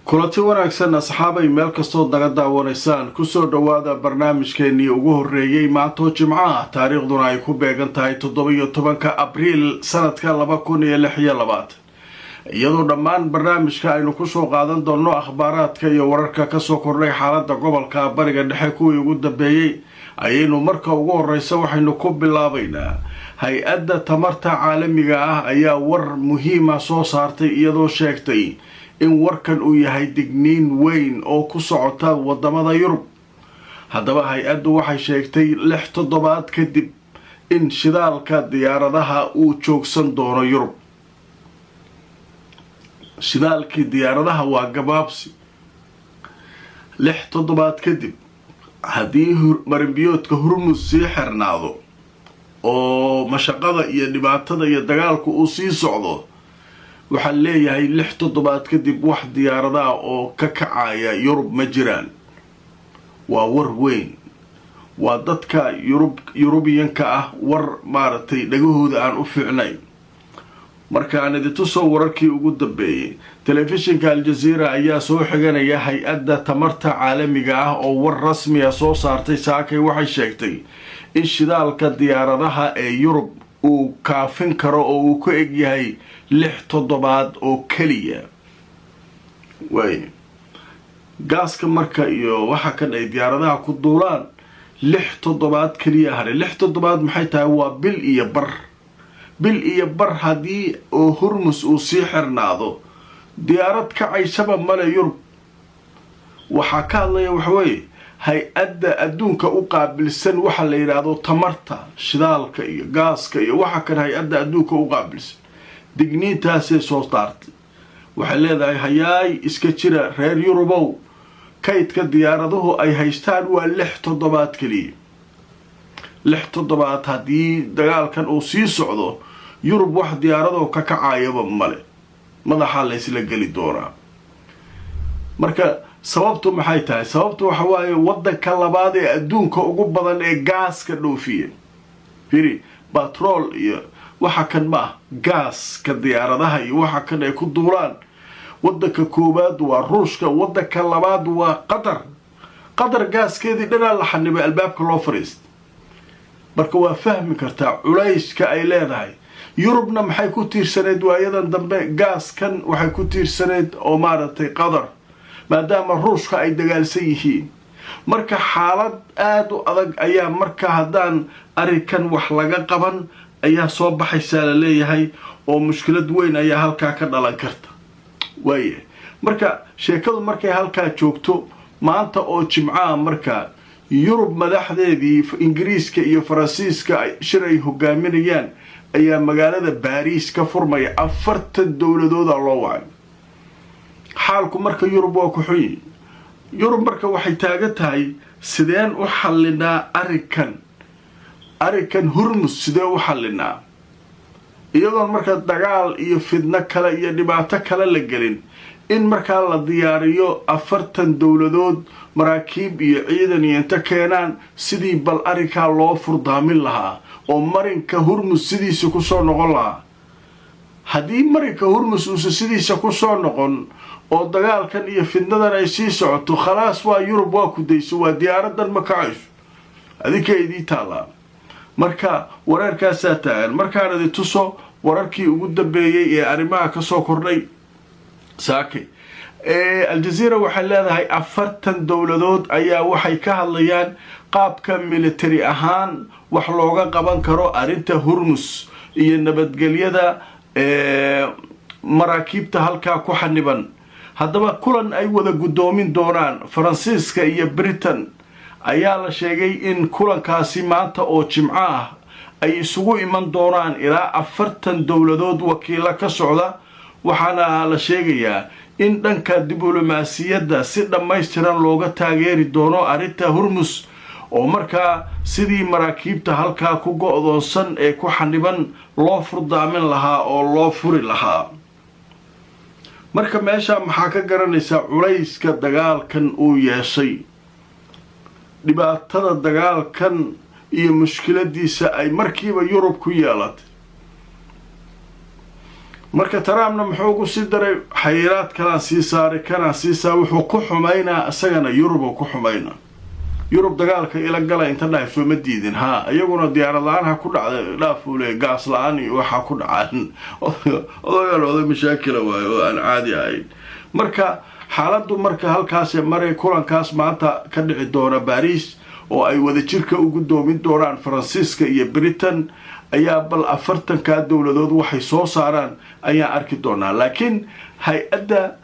Kulanti wanaagsan, asxaabay, meel kastood naga daawanaysaan, kusoo dhowaada barnaamijkeenii ugu horreeyey maantoo Jimco ah, taariikhduna ay ku beegan tahay 17-ka Abriil sanadka 2026, iyadoo dhammaan barnaamijka aynu kusoo qaadan doonno akhbaaraadka iyo wararka kasoo kordhay xaaladda gobolka Bariga Dhexe kuwii ugu dambeeyey. Ayaynu marka ugu horeysa waxaynu ku bilaabaynaa Hay-adda Tamarta Caalamiga ah ayaa war muhiima soo saartay, iyadoo sheegtay in warkan uu yahay digniin weyn oo ku socota wadamada Yurub. Haddaba hay-addu waxay sheegtay 6 toddobaad kadib in shidaalka diyaaradaha uu joogsan doono Yurub. Shidaalkii diyaaradaha waa gabaabsi 6 toddobaad kadib haddii marinbiyoodka Hurmus sii xirnaado oo mashaqada iyo dhibaatada iyo dagaalku uu sii socdo. Waxaan leeyahay, 6 toddobaad kadib wax diyaaradaha oo ka kacaya Yurub ma jiraan. Waa war weyn, waa dadka Yurub, Yurubiyanka ah, war maaragtay dhagahooda aan u fiicnayn. Marka aan idintusoo wararkii ugu dambeeyey, telefishinka Aljaziira ayaa soo xiganaya Hay-adda Tamarta Caalamiga ah oo war rasmiya soo saartay saakay. Waxay sheegtay in shidaalka diyaaradaha ee Yurub uu kaafin karo oo uu ku egyahay 6 toddobaad oo keliya. Waay gaaska marka iyo waxa kan ay diyaaradaha ku duulaan 6 toddobaad keliya haray. 6 toddobaad maxay tahay? Waa bil iyo bar. Bil iyo bar haddii oo Hurmus uu sii xirnaado, diyaarad kacaysaba male Yurub. Waxaa ka hadlaya waxaweeye hay-adda adduunka u qaabilsan waxa la yidhaahdo tamarta, shidaalka iyo gaaska iyo waxa kan. Hay-adda adduunka u qaabilsan digniintaasay soo saartay. Waxay leedahay, hayaay, iska jira reer Yurubow, kaydka diyaaraduhu ay haystaan waa 6 toddobaad keliya. 6 toddobaad haddii dagaalkan uu sii socdo, Yurub wax diyaaradoo ka kacayaba male, madaxaa laysla geli doonaa. Marka sababtu maxay tahay? Sababtu waxa waaye waddanka labaad ee adduunka ugu badan ee gaaska dhoofiya. Firi, batrool iyo waxa kan ma ah, gaaska diyaaradaha iyo waxa kan ay ku duulaan, waddanka koowaad waa Ruushka, waddanka labaad waa Qatar. Qatar gaaskeedii dhanaa la xanibay, albaabka loo fariistay. Marka waa fahmi kartaa culayska ay leedahay. Yurubna maxay ku tiirsaneyd waayadan dambe? Gaaskan waxay ku tiirsaneyd oo maaragtay Qatar, maadaama Ruushka ay dagaalsan yihiin. Marka xaalad aada u adag ayaa marka haddaan arrinkan wax laga qaban ayaa soo baxaysaa la leeyahay, oo mushkilad weyn ayaa halkaa ka dhalan karta. Waayahay, marka sheekadu markay halkaa joogto, maanta oo Jimcaha marka Yurub madaxdeedii Ingiriiska iyo Faransiiska shir ay hogaaminayaan ayaa magaalada Baariis ka furmaya. 40 dowladooda loo wacay. Xaalku marka Yurub waa ku xun yihi. Yurub marka waxay taagan tahay, sideen u xallinaa arrinkan? Arrinkan Hurmus sidee u xallinaa, iyadoon marka dagaal iyo fidno kale iyo dhibaato kale la gelin, in markaa la diyaariyo 40 dowladood, maraakiib iyo ciidan iyo inta keenaan, sidii bal arrinkaa loo furdaamin lahaa oo marinka Hurmus sidiisa kusoo noqon lahaa? Haddii marinka Hurmus uusa sidiisa kusoo noqon oo dagaalkan iyo fidnadan ay sii socoto, khalaas, waa Yurub waa kudayso, waa diyaaradan ma kacayso, adinka idii taallaa. Marka wareerkaasaa taagan. Markaan idi tuso wararkii ugu dambeeyey ee arrimaha kasoo kordhay saake, Aljaziira waxay leedahay 40 dowladood ayaa waxay ka hadlayaan qaabka military ahaan wax looga qaban karo arrinta Hurmus iyo nabadgelyada maraakiibta halkaa ku xaniban. Haddaba kulan ay wada guddoomin doonaan Faransiiska iyo Britain ayaa la sheegay in kulankaasi maanta oo Jimco ah ay isugu iman doonaan ilaa 40 dowladood wakiilo ka socda. Waxaana la sheegayaa in dhanka diblomaasiyadda si dhammaystiran looga taageeri doono arrinta Hurmus, oo markaa sidii maraakiibta halkaa ku go-doonsan ee ku xaniban loo furdaamin lahaa oo loo furi lahaa. Marka meesha maxaa ka garanaysaa? Culayska dagaalkan uu yeeshay, dhibaatada dagaalkan iyo mushkiladiisa ay markiiba Yurub ku yeelatay. Marka Trumpna muxuu ku sii daray? Xayiraad kalaan sii saaray, kanaan sii saaray. Wuxuu ku xumaynaa isagana Yurub ku xumaynaa. Yurub dagaalka ila gala inta dhahay sooma diidin haa, iyaguna diyaarad la-aan ha ku dhacda dhaafuule, gaas la-aan iyo waxaa ku dhacaan. Odagaan oday mashaakila waayo oo aan caadi ahayn. Marka xaaladdu marka halkaase maray. Kulankaas maanta ka dhici doona Baariis oo ay wadajirka u guddoomin doonaan Faransiiska iyo Britain ayaa bal 40-kaa dowladood waxay soo saaraan ayaan arki doonaa. Laakiin hay-adda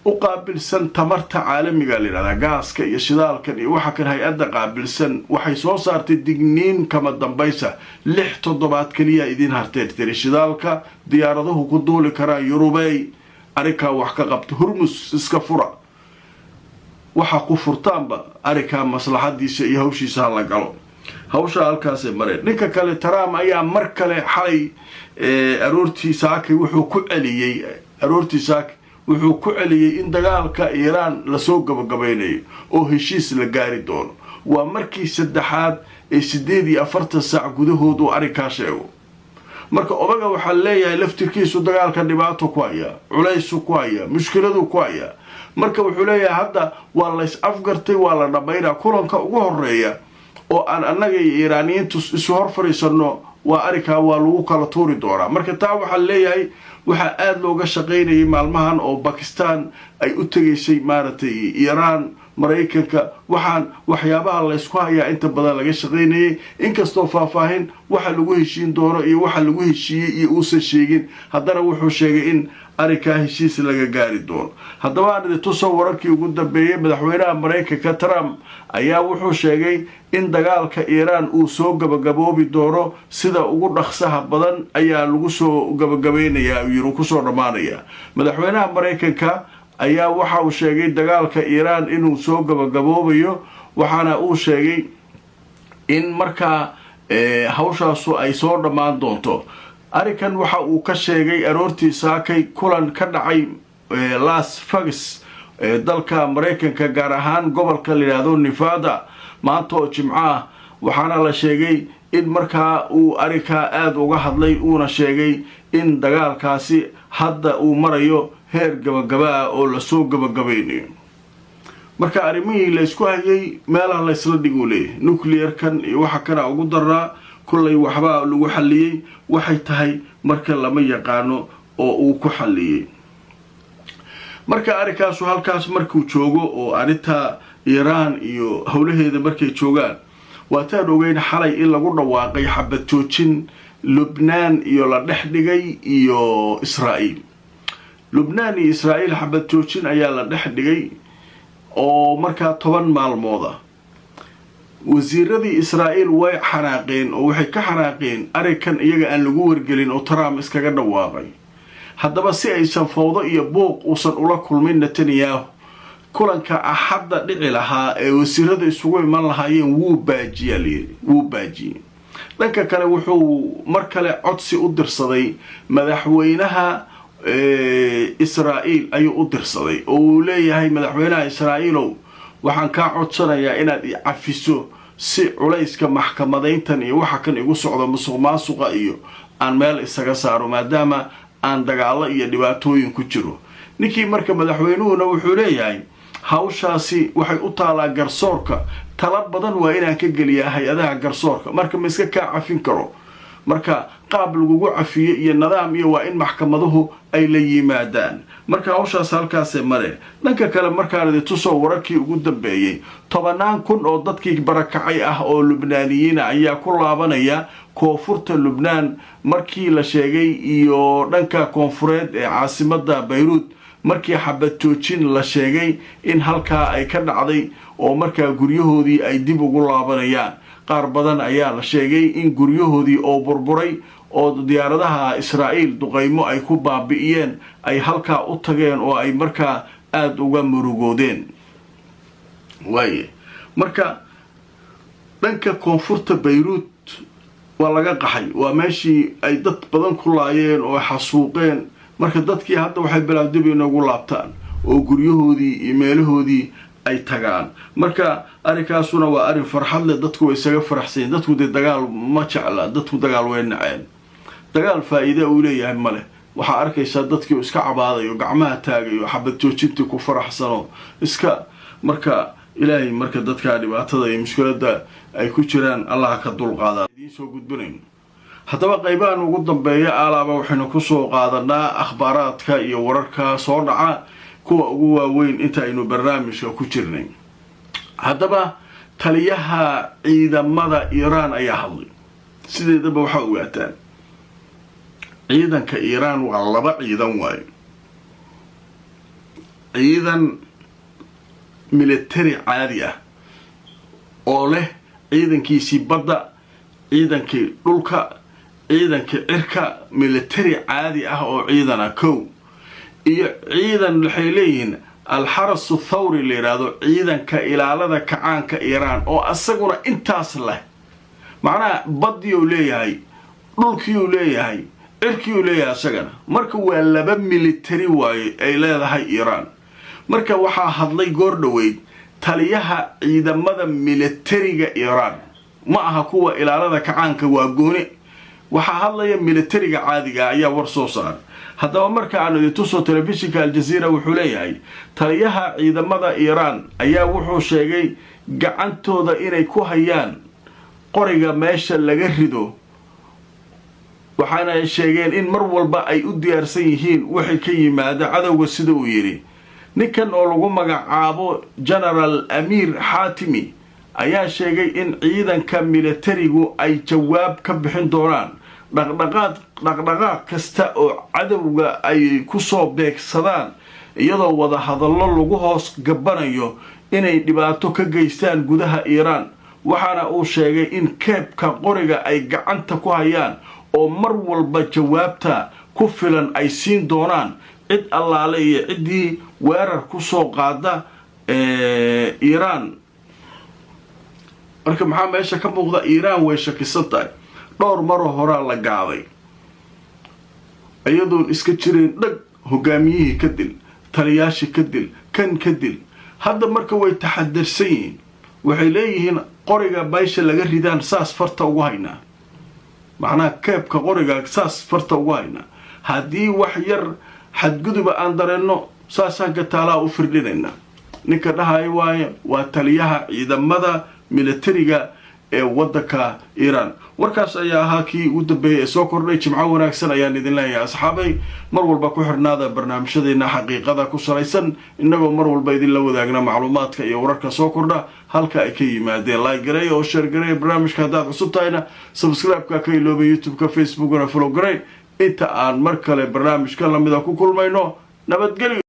u qaabilsan tamarta caalamiga la yidhahdaa, gaaska iyo shidaalkan iyo waxa kan, hay-adda qaabilsan waxay soo saartay digniin kama dambaysa. 6 toddobaad keliya idiin harteen, tiri, shidaalka diyaaraduhu ku duuli karaan. Yurubey, arrinkaa wax ka qabta, Hurmus iska fura, waxa ku furtaanba arrinkaa maslaxadiisa iyo hawshiisa ha la galo. Hawsha halkaasay mareen. Ninka kale Trump ayaa mar kale xalay aroortii saakay wuxuu ku celiyey, aroortii saakay wuxuu ku celiyey in dagaalka Iiraan lasoo gabagabaynayo oo heshiis la gaari doono. Waa markii saddexaad ee 48 saac gudahood uu arrinkaa sheego. Marka odaga waxaa leeyahay laftirkiisu dagaalka dhibaato ku hayaa, culaysu ku hayaa, mushkiladuu ku hayaa. Marka wuxuu leeyahay hadda waa lays afgartay, waa la dhammaynaa. Kulanka ugu horeeya oo aan annaga iyo Iiraaniyiintu isu hor fadhiisanno waa arrinkaa waa lagu kala tuuri doonaa. Marka taa waxaa leeyahay waxaa aada looga shaqaynayay maalmahan oo Bakistan ay u tegaysay maaragtay Iiraan, Maraykanka, waxaan waxyaabaha laysku hayaa inta badan laga shaqaynayay. Inkastoo faahfaahin waxa lagu heshiin doono iyo waxa lagu heshiiyey iyo uusan sheegin, haddana wuxuu sheegay in arrinkaa heshiis laga gaari doono. Haddaba aan idin tuso wararkii ugu dambeeyey. Madaxweynaha Maraykanka Trump ayaa wuxuu sheegay in dagaalka Iiraan uu soo gabagaboobi doono sida ugu dhaqsaha badan ayaa lagu soo gabagabaynayaa, yiri, kusoo dhammaanaya. Madaxweynaha Maraykanka ayaa waxa uu sheegay dagaalka Iiraan inuu soo gabagaboobayo, waxaana uu sheegay in markaa hawshaasu ay soo dhammaan doonto. Arrinkan waxa uu ka sheegay aroortii saakay kulan ka dhacay Las Vegas, dalka Maraykanka, gaar ahaan gobolka la yidhaahdo Nevada, maanta oo Jimco ah. Waxaana la sheegay in markaa uu arrinkaa aada uga hadlay, uuna sheegay in dagaalkaasi hadda uu marayo heer gabagaba ah oo lasoo gabagabaynayo. Marka arrimihii laysku hayay meelaha laysla dhiguu leeyahay, nuclearkan iyo waxa kana ugu daraa, kullay waxbaa lagu xalliyey. Waxay tahay marka lama yaqaano oo uu ku xalliyey. Marka arrinkaasu halkaas markuu joogo oo arrinta Iiraan iyo howlaheeda markay joogaan, waataan ogeyn xalay in lagu dhawaaqay xabad joojin Lubnaan iyo la dhex dhigay iyo Israa'iil. Lubnaan iyo Israa'iil xabad joojin ayaa la dhex dhigay oo markaa 10 maalmood ah. Wasiiradii Israa'iil way xanaaqeen oo waxay ka xanaaqeen arrinkan iyaga aan lagu wargelin oo Trump iskaga dhawaaqay. Haddaba si aysan fowdo iyo buuq uusan ula kulmin Netanyahu, kulanka Axadda dhici lahaa ee wasiirada isugu iman lahaayeen wuu baajiyaa layidhi, wuu baajiyey. Dhanka kale wuxuu mar kale codsi u dirsaday madaxweynaha Israa'iil ayuu u dirsaday oo uu leeyahay: "Madaxweynaha Israa'iilow, waxaan kaa codsanayaa inaad i cafiso si culayska maxkamadayntan iyo waxa kan igu socdo, musuq maasuqa iyo, aan meel isaga saaro, maadaama aan dagaalo iyo dhibaatooyin ku jiro." Ninkii marka madaxweynuhuna wuxuu leeyahay hawshaasi waxay u taalaa garsoorka, tala badan waa inaan ka geliyaa hay-adaha garsoorka, marka ma iska kaa cafin karo. Marka qaab lagugu cafiyo iyo nidaam iyo waa in maxkamaduhu ay la yimaadaan. Marka hawshaas halkaasee mare. Dhanka kale markaan idi tusoo wararkii ugu dambeeyey, tobanaan kun oo dadkii barakacay ah oo Lubnaaniyiina ayaa ku laabanaya koonfurta Lubnaan markii la sheegay iyo dhanka koonfureed ee caasimada Bayruud, markii xabad joojin la sheegay in halkaa ay ka dhacday oo markaa guryahoodii ay dib ugu laabanayaan. Qaar badan ayaa la sheegay in guryahoodii oo burburay oo diyaaradaha Israa'iil duqaymo ay ku baabi'iyeen ay halkaa u tageen oo ay markaa aada uga murugoodeen waaye. Marka dhanka koonfurta Bayruud waa laga qaxay, waa meeshii ay dad badan ku laayeen oo xasuuqeen. Marka dadkii hadda waxay bilaab dib inoogu laabtaan oo guryahoodii iyo meelahoodii ay tagaan. Marka arrinkaasuna waa arrin farxad leh, dadku way isaga faraxsanyiin. Dadku dee dagaal ma jecla, dadku dagaal way naceen, dagaal faa'iide uu leeyahay ma leh. Waxaa arkaysaa dadkii iska cabaadayo, gacmaha taagayo, xabad joojintii ku faraxsano iska. Marka Ilaahay marka dadkaa dhibaatada iyo mushkiladda ay ku jiraan Allaha ka dulqaadaan. Idiin soo gudbinayno haddaba qaybahan ugu dambeeya alaaba waxaynu kusoo qaadanaa akhbaaraadka iyo wararka soo dhaca kuwa ugu waaweyn inta aynu barnaamijka ku jirnay. Haddaba taliyaha ciidamada Iiraan ayaa hadlay. Sideedaba waxaa ogaataan ciidanka Iiraan waa laba ciidan waayo: ciidan military caadi ah oo leh ciidankiisii badda, ciidankii dhulka, ciidankii cirka, military caadi ah oo ciidana kow, iyo ciidan waxay leeyihiin Alxarasu Thawri la yidhaahdo, ciidanka ilaalada kacaanka Iiraan, oo asaguna intaas leh. Macnaha baddiiuu leeyahay, dhulkiiuu leeyahay, cirkiiuu leeyahay asagana. Marka waa laba military waaye ay leedahay Iiraan. Marka waxaa hadlay goor dhoweyd taliyaha ciidamada militariga Iiraan. Ma aha kuwa ilaalada kacaanka, waa gooni. Waxaa hadlaya militariga caadiga ayaa war soo saaray. Haddaba marka aan idin tuso telefishinka Aljaziira, wuxuu leeyahay taliyaha ciidamada Iiraan ayaa wuxuu sheegay gacantooda inay ku hayaan qoriga meesha laga rido, waxaana ay sheegeen in mar walba ay u diyaarsan yihiin wixii ka yimaada cadowga. Sida uu yidhi ninkan oo lagu magacaabo General Amiir Xaatimi ayaa sheegay in ciidanka militarigu ay jawaab ka bixin doonaan dhaqdhaqaaq dhaqdhaqaaq kasta oo cadowga ay kusoo beegsadaan, iyadoo wada hadallo lagu hoos gabanayo inay dhibaato ka geystaan gudaha Iiraan. Waxaana uu sheegay in keebka qoriga ay gacanta ku hayaan oo mar walba jawaabta ku filan ay siin doonaan cid allaale iyo ciddii weerar kusoo qaada Iiraan. Marka maxaa meesha ka muuqda? Iiraan way shakisan tahay. Dhowr maroo horaa la gaaday iyadoon iska jireen dhag, hogaamiyihii ka dil, taliyaashii ka dil, kan ka dil. Hadda marka way taxadarsan yihiin. Waxay leeyihiin qoriga meesha laga ridaan saas farta ugu haynaa, macnaha keebka qoriga saas farta ugu haynaa. Haddii wax yar xadguduba aan dareenno, saasaan gataalaa u firdhinaynaa. Ninka dhahayo waaye waa taliyaha ciidamada militariga ee waddanka Iiraan. Warkaas ayaa ahaa kii ugu dambeeyay ee soo kordhay. Jimco wanaagsan ayaan idin leeyahay, asxaabay. Mar walba ku xirnaada barnaamijyadeena xaqiiqada ku salaysan, innagoo mar walba idinla wadaagna macluumaadka iyo wararka soo kordha halka ay ka yimaadeen. Like gareeya oo share gareeya barnaamijka. Haddaad cusub tahayna subscribe-ka ka iloobay, YouTube-ka, Facebookna follow garey. Inta aan mar kale barnaamijka lamida ku kulmayno, nabadgelyo.